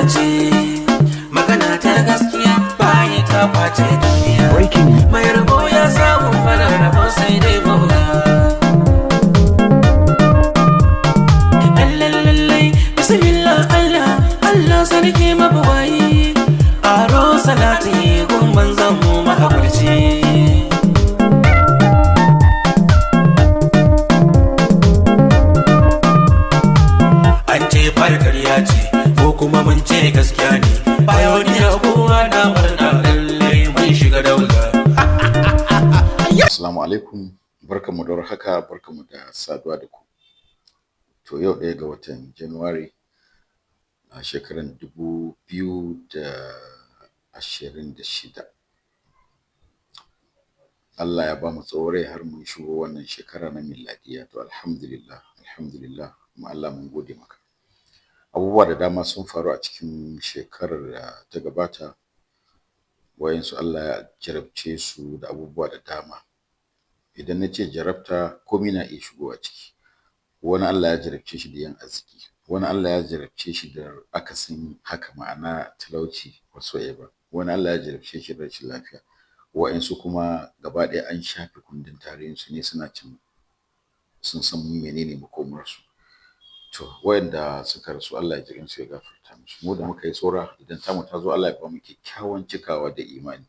Ce magana ta gaskiya baya ta kwace duniya. Breaking. Mai rabo ya samu, mara rabo sai dai mabuga. Lallai, bismillah, Allah Allah sarki mabuwayi, aro salati gun manzon mu mahaƙurci. An ce farkar ya ce ko kuma mun ce gaskiya ne, pioneer kowa na murna, lallai mun shiga daula. Assalamu alaikum, barkanmu da warhaka, barkanmu da saduwa da ku. To, yau 1 ga watan January a shekarar 2026. Allah ya ba mu tsawon rai har mun shigo wannan shekara na miladiya. To, alhamdulillah, alhamdulillah, kuma Allah mun gode maka. Abubuwa da dama sun faru a cikin shekarar da ta gabata, wayansu Allah ya jarabce su da abubuwa da dama. Idan na ce jarabta, komai na iya shigowa ciki. Wani Allah ya jarabce shi da yin arziki, wani Allah ya jarabce shi da akasin haka, ma'ana talauci whatsoever. Wani Allah ya jarabce shi da rashin lafiya. Wa'yansu kuma gaba ɗaya an shafe kundin tarihinsu ne, suna can sun san menene makomarsu. To, wa'yanda suka rasu, Allah ya ji ƙansu ya gafarta musu. Mu da muka yi saura, idan tamu ta zo, Allah ya ba mu kyakkyawan cikawa da imani.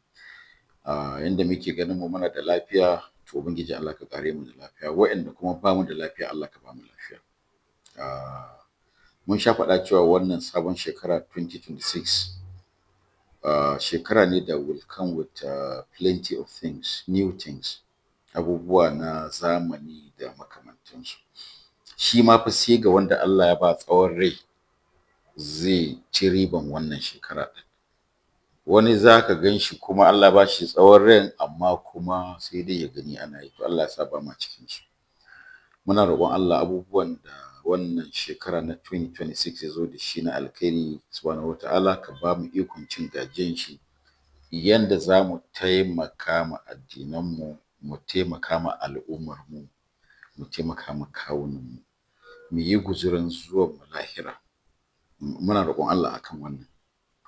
Yanda muke ganin mu muna da lafiya, to Ubangiji Allah ka ƙare mu da lafiya. Wa'yanda kuma ba mu da lafiya, Allah ka ba mu lafiya. Mun sha faɗa cewa wannan sabon shekara 2026 shekara ne da will come with plenty of things, new things, abubuwa na zamani da makamantansu. Shi ma fa sai ga wanda Allah ya ba tsawon rai zai ci riban wannan shekara ɗin. Wani za ka gan shi kuma Allah ba shi tsawon ran, amma kuma sai dai ya gani ana yi. To, Allah ya sa ba ma cikin su. Muna roƙon Allah, abubuwan da wannan shekara na 2026 ya zo da shi na alkhairi, subhanahu wata'ala ka ba mu ikon cin gajiyan shi, yanda za mu taimaka ma addinanmu, mu taimaka ma al'ummarmu, mu taimaka ma kawunanmu, mu yi guzurin zuwan mu lahira. Muna roƙon Allah akan wannan,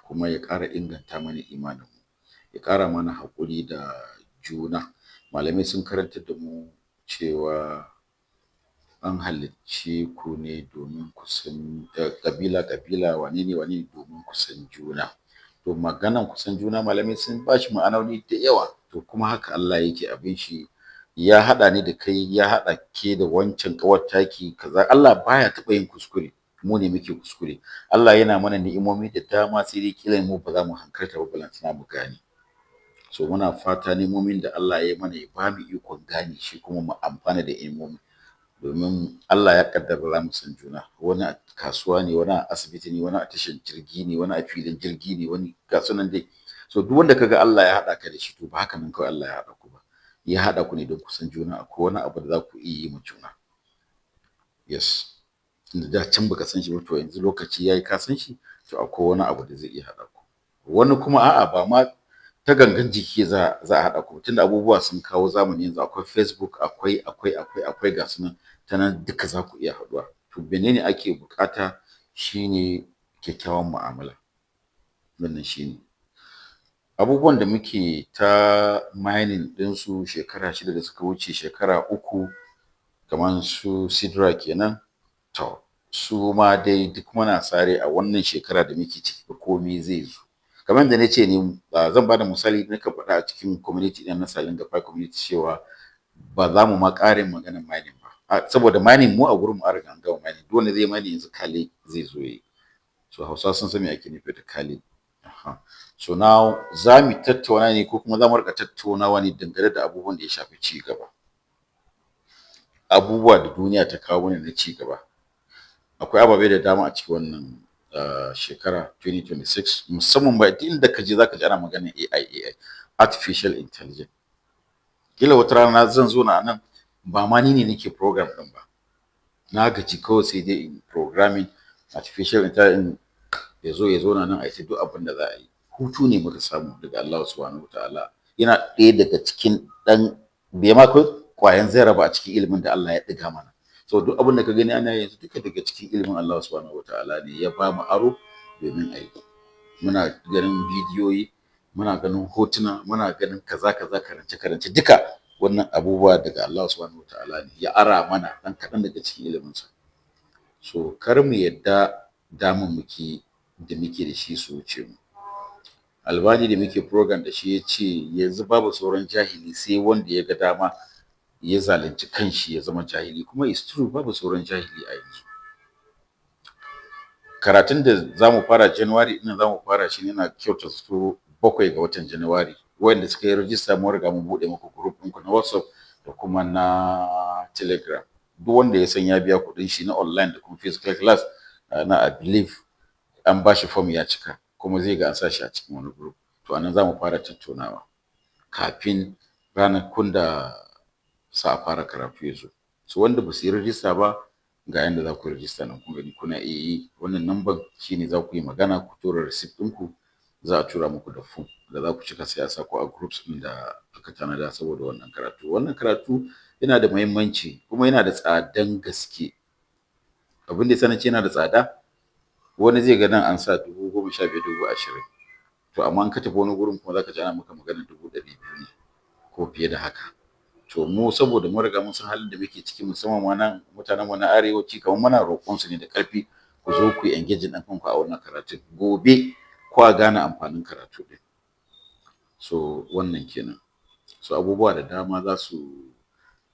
kuma ya ƙara inganta mana imaninmu, ya ƙara mana haƙuri da juna. Malamai sun karantar da mu cewa an halicce ku ne domin ku san ƙabila ƙabila, wane ne wane ne, domin ku san juna. To, maganan ku san juna, malamai sun ba shi ma'anoni da yawa. To, kuma haka Allah yake abin shi, ya haɗa ni da kai, ya haɗa ke da wancan ƙawar taki kaza. Allah baya taɓa yin kuskure, mu ne muke kuskure. Allah yana mana ni'imomi da dama, sai dai kila mu ba za mu hankalta ba, balantana mu gane. So muna fata ni'imomin da Allah ya mana, ya ba mu ikon gane shi kuma mu amfana da ni'imomin, domin Allah ya kaddara za mu san juna. Wani a kasuwa ne, wani a asibiti ne, wani a tashar jirgi ne, wani a filin jirgi ne, wani ga su nan dai. So duk wanda kaga Allah ya haɗa ka da shi, to ba haka nan kawai Allah ya haɗa ku ba, ya haɗa ku ne don ku san juna. Akwai wani abu da za ku iya yi ma juna. Yes, tunda da can baka san shi ba, to yanzu lokaci yayi ka san shi, to akwai wani abu da zai iya haɗa ku. Wani kuma a'a, ba ma ta gangan jiki za a haɗa ku, tunda abubuwa sun kawo zamani, yanzu akwai Facebook, akwai akwai akwai akwai, ga su nan, ta nan duka za ku iya haɗuwa. To, menene ake buƙata? Shine kyakkyawan mu'amala. Wannan shine abubuwan da muke ta mining ɗinsu shekara 6 da suka wuce, shekara 3, kamar su Sidra kenan. To, su ma dai duk muna sare a wannan shekara da muke ciki komai zai zo. Kamar yadda na ce ne, zan bada misali, nakan faɗa a cikin community ɗin na Salinga Pi community cewa ba za mu ma ƙara yin maganar mining ba, saboda mining mu a gurin mu an riga an gama mining. Duk wanda zai mining yanzu, kale zai zo yi. So Hausawa sun san me ake nufi da kale. So now za mu tattauna ne, ko kuma za mu riƙa tattaunawa ne dangane da abubuwan da ya shafi ci gaba, abubuwa da duniya ta kawo mana na ci gaba. Akwai ababe da dama a cikin wannan shekara 2026, musamman ba duk inda ka je zaka ji ana maganar AI, AI, artificial intelligence. Kila wata rana zan zo na nan, ba ma ni ne nake program ɗin ba, na gaji kawai, sai dai in programming artificial intelligence ya zo ya zauna nan a yi duk abin da za a yi. Hutu ne muka samu daga Allah subhanahu wataala. Yana ɗaya daga cikin ɗan bai ma kai ƙwayan zarra ba a cikin ilimin da Allah ya ɗiga mana. So duk abin da ka gani ana yanzu, duka daga cikin ilimin Allah subhanahu wataala ne ya ba mu aro domin a yi. Muna ganin bidiyoyi, muna ganin hotuna, muna ganin kaza kaza, karance karance. Duka wannan abubuwa daga Allah Subhanahu Wataala ne, ya ara mana ɗan kaɗan daga cikin iliminsa. So kar mu yadda damammaki da muke da shi su wuce mu. Albani da muke program da shi ya ce yanzu babu sauran jahili sai wanda ya ga dama ya zalunci kanshi ya zama jahili. Kuma is true, babu sauran jahili a yanzu. Karatun da za mu fara January ɗin, za mu fara shi ne, na kyautata zato, 7 ga watan January. Wanda suka yi rajista, mun riga mun buɗe muku group ɗinku na WhatsApp da kuma na Telegram. Duk wanda ya san ya biya kuɗin shi na online da kuma physical class na, I believe an ba shi form ya cika, kuma zai ga an sa shi a cikin wani group. To anan za mu fara tattaunawa kafin ranakun da za a fara karatu ya zo. So wanda ba su yi rajista ba, ga yanda za ku yi rajista nan. Kun gani, kuna iya yi. Wannan number shine za ku yi magana, ku tura receipt ɗinku, za a tura muku da form da za ku cika, sai a sa ku a groups ɗin da aka tanada saboda wannan karatu. Wannan karatu yana da muhimmanci kuma yana da tsadan gaske. Abin da yasa na ce yana da tsada, wani zai ga nan an sa 15,000, 20,000. To amma in ka tafi wani gurin kuma, za ka ji ana maka maganar 200,000 ne ko fiye da haka. To mu saboda mun riga mun san halin da muke ciki, musamman ma nan mutanen mu na arewaci, kamar muna roƙon su ne da ƙarfi, ku zo ku yi engaging ɗin kanku a wannan karatun. Gobe kwa gane amfanin karatu ɗin. So wannan kenan. So abubuwa da dama za su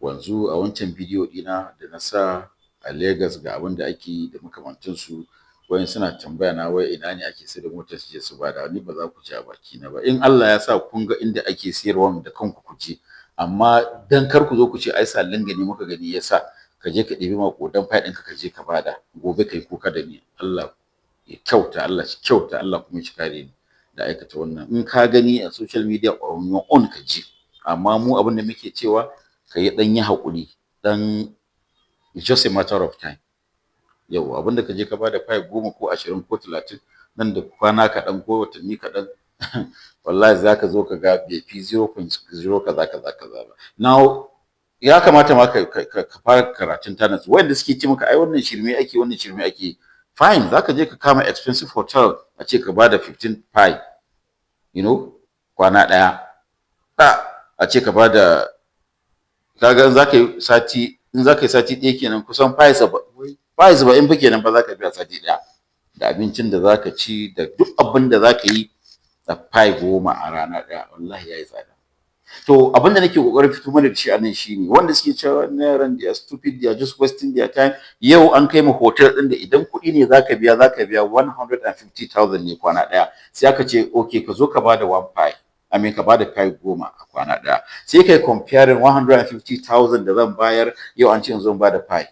wanzu. A wancan bidiyo ɗina da na sa a Lagos, ga abin da ake yi da makamantansu. Wayan suna tambaya na wai ina ne ake sayar da motar su je su bada. Ni ba za ku ci a baki na ba. In Allah ya sa kun ga inda ake sayarwan da kanku, ku je. Amma dan kar ku zo ku ce ai Salinga ne muka gani ya sa ka je ka ɗebi maƙudan Pi ɗinka ka je ka bada, gobe kai kuka da ni. Allah ya kyauta, Allah shi kyauta, Allah kuma shi kare ni da aikata wannan. In ka gani a social media, on your own ka je. Amma mu abin da muke cewa, ka yi ɗan yi haƙuri dan it's just a matter of time. Yau abin da ka je ka bada Pi 10 ko 20 ko 30, nan da kwana kaɗan ko watanni kaɗan, wallahi za ka zo ka ga bai fi 0.0 kaza kaza kaza ba. Now ya kamata ma ka fara karatun ta natsu. Wanda suke ce maka ai wannan shirme ake, wannan shirme ake, fine, za ka je ka kama expensive hotel, a ce ka bada 15 Pi kwana ɗaya, a ce ka bada. Kaga in za ka yi sati, in za ka yi sati ɗaya kenan, kusan Pi 70 fa kenan fa za ka biya sati ɗaya, da abincin da za ka ci da duk abin da za ka yi da Pi 10 a rana ɗaya. Wallahi ya yi tsada. To abin da nake kokarin fito mana da shi a nan shine, wanda suke cewa wannan yaran, they are stupid, they are just wasting their time. Yau an kai mu hotel ɗin da idan kuɗi ne zaka biya, zaka biya 150,000 ne kwana ɗaya. Sai aka ce okay, ka zo ka bada 1 Pi, I mean, ka bada Pi 10 a kwana ɗaya. Sai kai comparing 150,000 da zan bayar yau, an ce yanzu zan bada Pi.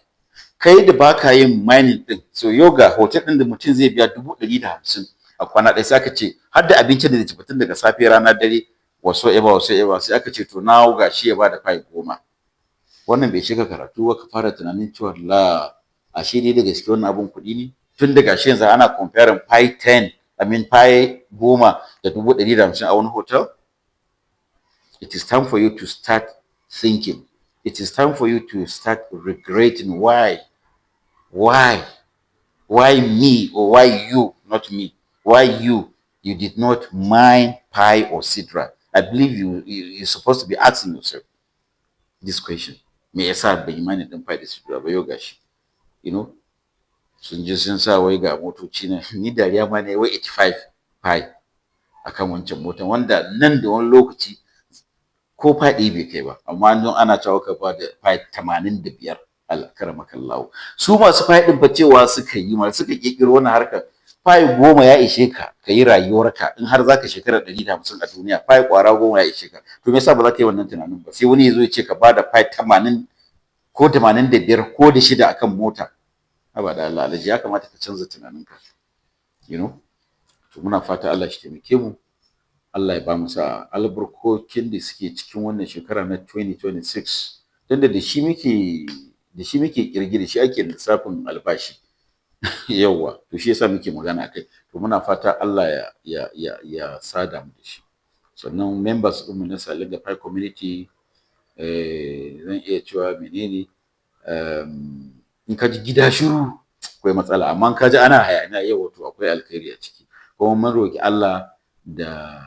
Kai da baka yin mining din, so yau ga hotel ɗin da mutum zai biya 150,000 a kwana ɗaya, sai aka ce har da abincin da zai ci tun daga safe, rana, dare, whatsoever whatsoever, sai aka ce to now ga shi ya bada Pi 10. Wannan bai shiga karatu ba, ka fara tunanin cewa la, ashe dai da gaske wannan abun kuɗi ne, tun daga shi yanzu ana comparing Pi 10, I mean, Pi 10 da 150,000 a wani hotel. It is time for you to start thinking. It is time for you to start regretting why me, or why you, not me, why you did not mine Pi or Sidra. I believe you're supposed to be asking yourself this question: me yasa ban yi mining din Pi da Sidra ba? Yau gashi sun je sun sa wai ga motoci na. Ni dariya ma ne, wai 85 Pi akan wancan motan, wanda nan da wani lokaci ko Pi ɗaya bai kai ba. Amma an ana cewa ka ba da Pi 85. Allah karamakallahu. Su masu Pi ɗin fa cewa suka yi ma suka ƙirƙiro wannan harkar, Pi 10 ya ishe ka ka yi rayuwarka. In har zaka shekara 150 a duniya, Pi ƙwara 10 ya ishe ka. To me yasa ba za ka yi wannan tunanin ba? Sai wani ya zo ya ce ka bada Pi 80 ko 85 ko da shida akan mota. Haba da Allah, alhaji, ya kamata ka canza tunaninka. To muna fata Allah shi taimake mu, Allah ya ba mu sa'a. Albarkokin da suke cikin wannan shekara na 2026, tunda da shi muke kirgi, da shi ake lissafin albashi, yawwa, to shi yasa muke magana akai. To muna fata Allah ya sada mu da shi. Sannan members ɗinmu na Salinga Pi Community, zan iya cewa menene, in ka ji gida shiru, Akwai matsala. Amma ka ji ana hayaniya yau, to akwai alkhairi a ciki. Kuma mun roki Allah da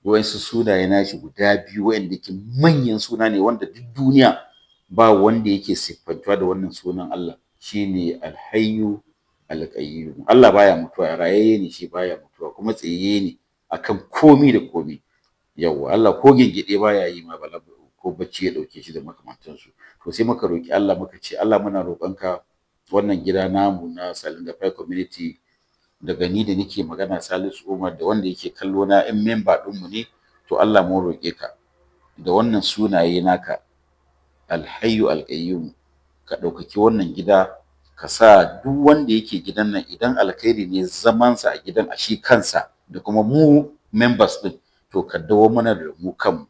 wayansu sunaye nashi guda biyu, wayanda ke manyan suna ne, wanda duk duniya ba wanda yake siffantuwa da wannan sunan Allah, shine Alhayyu Alqayyum. Allah baya mutuwa, rayayye ne shi, baya mutuwa, kuma tsayayye ne akan komi da komi. Yawwa, Allah ko gyangyaɗe baya yi ma, bala ko bacci ya ɗauke shi da makamantansu. To sai muka roki Allah, muka ce, "Allah, muna roƙonka wannan gida namu na Salinga Pi Community, daga ni da nake magana Salisu Umar da wanda yake kallo na in member ɗinmu ne, to Allah, mun roƙe ka da wannan sunaye naka, Alhayyu Alqayyum, ka ɗaukaki wannan gida, ka sa duk wanda yake gidan nan, idan alkhairi ne zamansa a gidan a shi kansa da kuma mu members ɗin, to ka dawo mana da mu kanmu.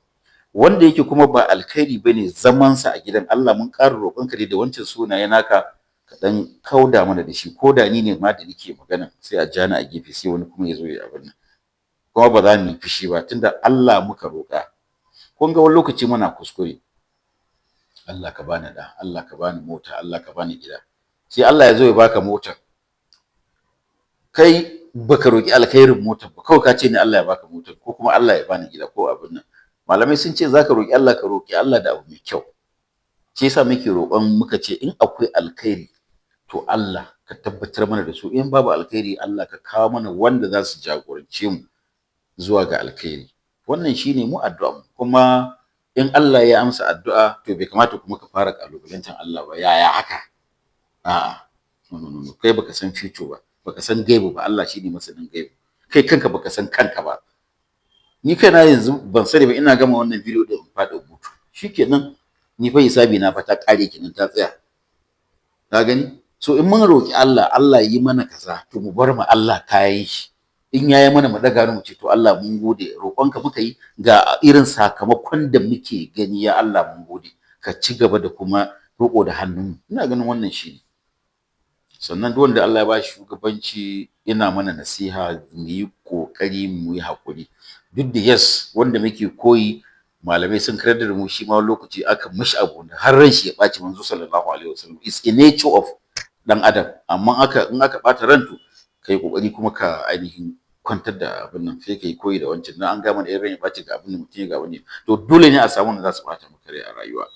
Wanda yake kuma ba alkhairi bane zamansa a gidan, Allah, mun ƙara roƙonka dai da wancan sunaye naka, ka ɗan kauda mana da shi. Ko da ni ne ma da nake magana, sai a ja ni a gefe, sai wani kuma ya zo ya abin nan. Kuma ba za mu yi fushi ba, tunda Allah muka roƙa." Kun ga wani lokaci muna kuskure: "Allah ka bani ɗa, Allah ka bani mota, Allah ka bani gida." Sai Allah ya zo ya baka motar, kai baka roƙi alkhairin motar ba, kawai ka ce ne Allah ya baka motar ko kuma Allah ya bani gida ko abin nan. Malamai sun ce zaka roƙi Allah, ka roƙi Allah da abu mai kyau. Shi yasa muke roƙon, muka ce in akwai alkhairi, to Allah ka tabbatar mana da su. In babu alkhairi, Allah ka kawo mana wanda za su jagorance mu zuwa ga alkhairi. Wannan shine mu addu'a mu. Kuma in Allah ya amsa addu'a, to bai kamata kuma ka fara kalubalantar Allah ba, "Yaya haka?" A'a, no, no, no, kai baka san future ba, baka san gaibu ba. Allah shine masanin gaibu. Kai kanka baka san kanka ba. Ni kaina yanzu ban sani ba, ina gama wannan video din in faɗi mutu, shikenan, ni fa hisabi na fa ta ƙare kenan, ta tsaya. Ka gani? So in mun roki Allah, "Allah yi mana kaza," to mu bar mu Allah kayan shi. In yayi mana, mu daga mu ce, "To Allah, mun gode, roƙonka muka yi, ga irin sakamakon da muke gani. Ya Allah, mun gode, ka ci gaba da kuma riƙo da hannunmu." Ina ganin wannan shi ne. Sannan duk wanda Allah ya ba shi shugabanci, ina mana nasiha mu yi ƙoƙari mu yi haƙuri. Duk da yes, wanda muke koyi, malamai sun karantar da mu, shi ma wani lokaci aka mishi abu har ran shi ya ɓaci. Manzo sallallahu alaihi wasallam, is a nature of dan adam. Amma aka in aka ɓata ran, to kai ƙoƙari kuma ka ainihin kwantar da abin nan, sai kai koyi da wancan. Dan an gama da ran ya ɓaci, ga abin da mutum ya ga wani, to dole ne a samu wanda za su ɓata maka rai a rayuwa.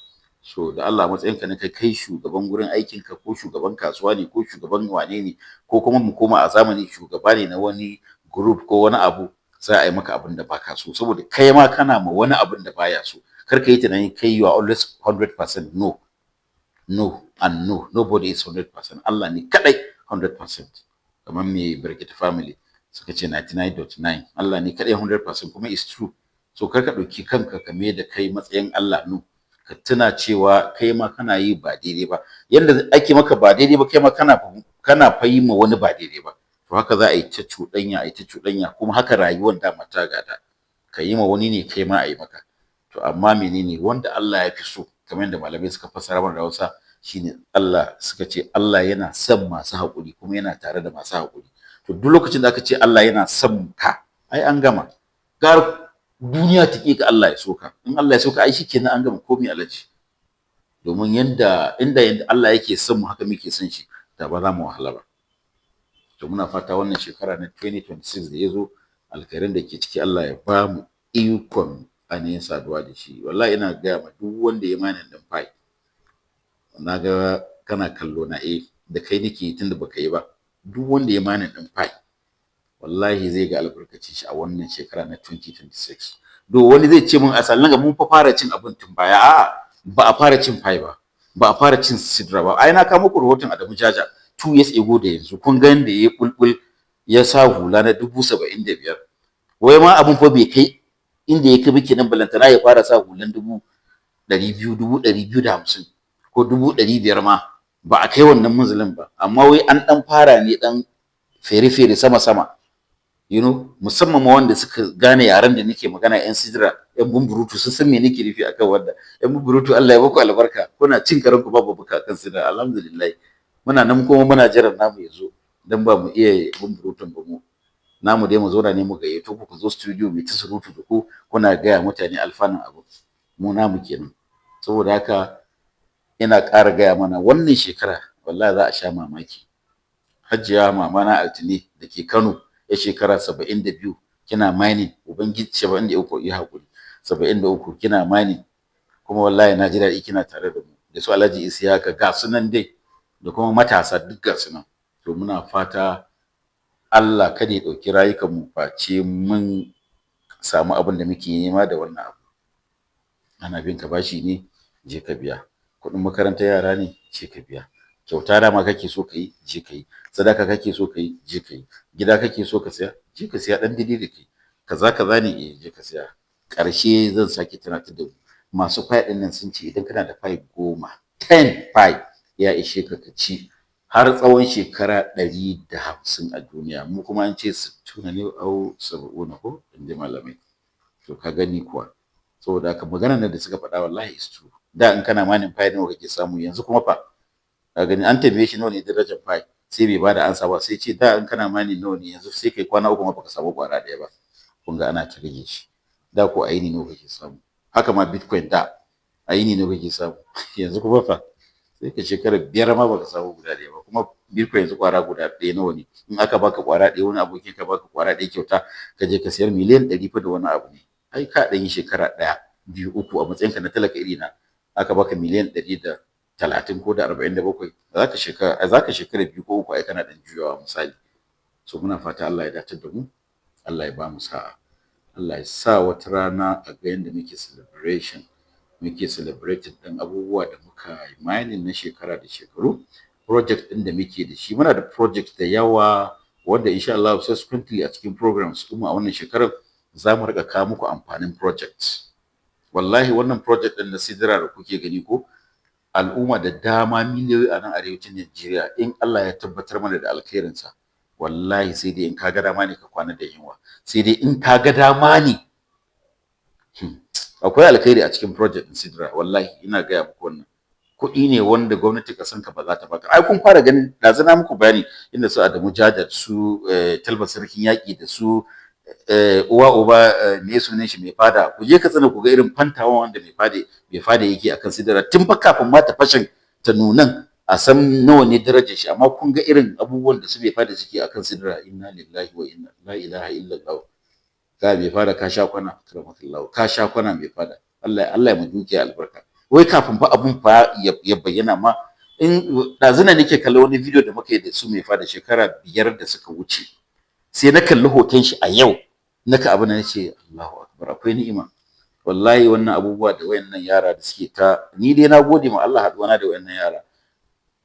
So da Allah, matsayinka na kai shugaban gurin aikinka, ko shugaban kasuwa ne, ko shugaban wane ne, ko kuma mu koma a zamani, shugaba ne na wani group ko wani abu, za a yi maka abin da baka so, saboda kai ma kana ma wani abin da baya so. Kar ka yi tunanin kai you are always 100%. No, no and no, nobody is 100%. Allah ne kadai 100%. Kamar me Brekete Family suka ce, 99.9, Allah ne kadai 100%, kuma is true. So kar ka ɗauki kanka ka mai da kai matsayin Allah. No, ka tuna cewa kai ma kana yi ba daidai ba. Yanda ake maka ba daidai ba, kai ma kana fa yi ma wani ba daidai ba. To haka za a yi ta cuɗanya, a yi ta cuɗanya. Kuma haka rayuwar dama ta gada, ka yi ma wani ne, kai ma a yi maka. To amma menene wanda Allah ya fi so? Kamar yadda malamai suka fassara mana da Hausa, shine Allah, suka ce Allah yana son masu haƙuri kuma yana tare da masu haƙuri. To duk lokacin da aka ce Allah yana son ka, ai an gama. Gar duniya ta ƙi ka, Allah ya so ka. In Allah ya so ka, ai shikenan, an gama komai, alaji. Domin yanda inda yanda Allah yake son mu, haka muke son shi, da ba za mu wahala ba. To muna fata wannan shekara na 2026 da ya zo, alkhairan da ke ciki, Allah ya ba mu ikon ainihin saduwa da shi. Wallahi ina gaya ma duk wanda ya mining ɗin Pi, na ga kana kallo na, eh, da kai nake, tunda baka yi ba. Duk wanda ya mining ɗin Pi, wallahi zai ga albarkacin shi a wannan shekara na 2026. Do wani zai ce mun, a ga mun fa fara cin abin tun baya. A'a, ba a fara cin Pi ba, ba a fara cin Sidra ba. Ai na kawo muku rahoton Adamu Jaja 2 years ago da yanzu. Kun ga yanda ya bulbul, ya sa hula na 75,000. Wai ma abun fa bai kai inda ya kai ba kenan, balantana ya fara sa hulan 200,000, 250,000 ko 500,000 ma, ba a kai wannan munzalin ba. Amma wai an dan fara ne dan fere-fere, sama-sama. Musamman ma wanda suka gane yaren da nake magana, yan Sidra, yan bumburutu, sun san me nake nufi akan wanda yan bumburutu. Allah ya baku albarka, kuna cin karan ku babu buka kan Sidra. Alhamdulillah, muna nan kuma muna jiran namu ya zo, dan ba mu iya bumburutun ba. Mu namu dai mu zauna ne mu gayyato ku, ku zo studio mu ta surutu da ku, kuna gaya mutane alfanun abu. Mu namu kenan. Saboda haka ina ƙara gaya mana, wannan shekara wallahi za a sha mamaki. Hajiya mama na Altine da ke Kano ya shekara 72 kina mining, ubangiji, 73, yi hakuri, 73 kina mining, kuma wallahi na ji daɗi kina tare da mu, da su Alhaji Isiyaka, ga su nan dai, da kuma matasa duk ga su nan. To muna fata Allah kada ya ɗauki rayukanmu face mun samu abin da muke nema da wannan abu. Ana bin ka bashi ne, je ka biya. Kuɗin makarantar yara ne, je ka biya. Kyauta dama kake so ka yi, je ka yi. Sadaka kake so ka yi, je ka yi. Gida kake so ka saya, je ka siya, ɗan daidai da kai. Kaza kaza ne, eh, je ka siya. Ƙarshe zan sake tunatar da mu, masu Pi ɗin nan sun ce idan kana da Pi 10, 10 Pi ya ishe ka ka ci har tsawon shekara 150 a duniya. Mu kuma an ce sittuna ne au saba'una ko, in ji malamai. To ka gani kuwa, saboda haka maganar nan da suka faɗa wallahi is true. Da in kana mining Pi nawa kake samu? Yanzu kuma fa ka gani, an tambaye shi nawa ne darajar Pi, sai bai bada ansa ba, sai ce da in kana mining nawa ne, yanzu sai kai kwana 3 ma baka samu ƙwara ɗaya ba. Kun ga ana ta rage shi. Da ko a yini nawa kake samu? Haka ma Bitcoin, da a yini nawa kake samu? Yanzu kuma fa sai ka shekara 5 ma baka samu guda ɗaya ba. Kuma Bitcoin yanzu ƙwara guda ɗaya nawa ne? In aka baka ƙwara ɗaya, wani abokin ka baka ƙwara ɗaya kyauta, ka je ka sayar, miliyan 100 fa da wani abu ne. Ai ka ɗan yi shekara ɗaya, biyu, uku a matsayinka na talaka irina, aka baka miliyan 130 ko da 47, za ka shekara 2 ko 3 ai kana ɗan juyawa misali. So muna fata Allah ya dacar da mu, Allah ya ba mu sa'a, Allah ya sa wata rana a ga yanda muke celebration, muke celebrating ɗin abubuwa da muka yi mining na shekara da shekaru. Project ɗin da muke da shi, muna da project da yawa wanda insha Allah subsequently a cikin programs ɗinmu a wannan shekarar za mu riƙa kawo muku amfanin project. Wallahi wannan project ɗin na Sidra da kuke gani ko, al'umma da dama, miliyoyi a nan arewacin Najeriya, in Allah ya tabbatar mana da alkhairinsa, wallahi sai dai in ka ga dama ne ka kwana da yunwa, sai dai in ka ga dama ne. Akwai alkhairi a cikin project ɗin Sidra, wallahi ina gaya muku. Wannan kuɗi ne wanda gwamnati ƙasan ka ba za ta baka. Ai kun fara ganin, ɗazu na muku bayani inda su Adamu Jaja, su Talba Sarkin Yaƙi, da su uwa uba, me sunan shi, mai fada. Ku je Katsina ku ga irin fantawan wanda mai fada yake akan Sidra tun fa kafin ma ta fashin ta nunan a san nawa ne darajar shi. Amma kun ga irin abubuwan da su mai fada suke akan Sidra. Inna lillahi wa inna, la ilaha illallah. Ka mai fada, ka sha kwana, karamakallahu, ka sha kwana mai fada. Allah, Allah ya mu dukiya albarka. Wai kafin fa abun fa ya bayyana ma, in ɗazuna nake kallo wani video da muka yi da su mai fada shekara 5 da suka wuce, sai na kalli hoton shi a yau, naka abu na nace Allahu akbar, akwai ni'ima wallahi. Wannan abubuwa da wayannan yara da suke ta, ni dai na gode ma Allah haɗuwana da wayannan yara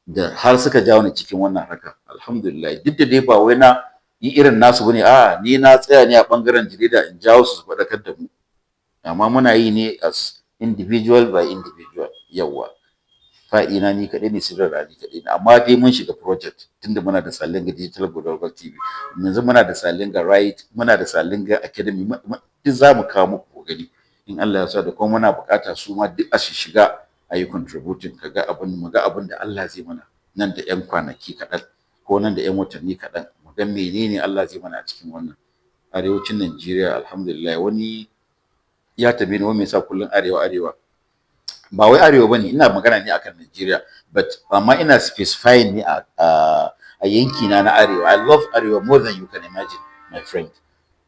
da har suka jawo ni cikin wannan harka. Alhamdulillah, duk da dai ba wai na yi irin nasu bane, a ni na tsaya ne a bangaren jarida in jawo su su faɗakar da mu, amma muna yi ne as individual by individual. Yawwa, fa'ina ni kaɗai ne, sirrin ni kaɗai ne, amma dai mun shiga project tunda muna da Salinga Digital Global TV, yanzu muna da Salinga Right, muna da Salinga Academy, duk za mu kawo muku ku gani in Allah ya sa. Da kuma muna buƙata su ma duk a shiga a yi contributing, kaga abin, mu ga abin da Allah zai mana nan da 'yan kwanaki kaɗan ko nan da 'yan watanni kaɗan, mu ga menene Allah zai mana a cikin wannan arewacin Najeriya. Alhamdulillah. Wani ya tambaye ni wai me yasa kullum arewa, arewa? Ba wai arewa bane, ina magana ne akan Najeriya, but amma ina specifying ne a yanki na na arewa. I love arewa more than you can imagine, my friend.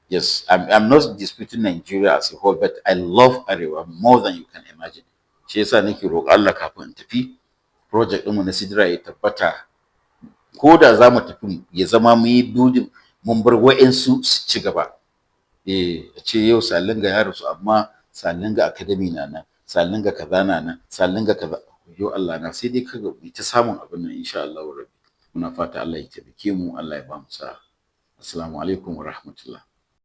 Yes, I'm not disputing Nigeria as a whole, but I love arewa more than you can imagine. Shi yasa nake roƙo Allah kafin in tafi project ɗinmu na Sidra ya tabbata, ko da za mu tafi ya zama mu yi building, mun bar wa'insu su ci gaba. Eh, a ce yau Salinga ya rasu amma Salinga Academy na nan, Salinga kaza na nan, Salinga kaza. Yo Allah na, sai dai kaga mu ta samun abin nan insha Allah rabbi. Muna fata Allah ya taimake mu, Allah ya ba mu sa'a. Assalamu alaikum wa rahmatullah.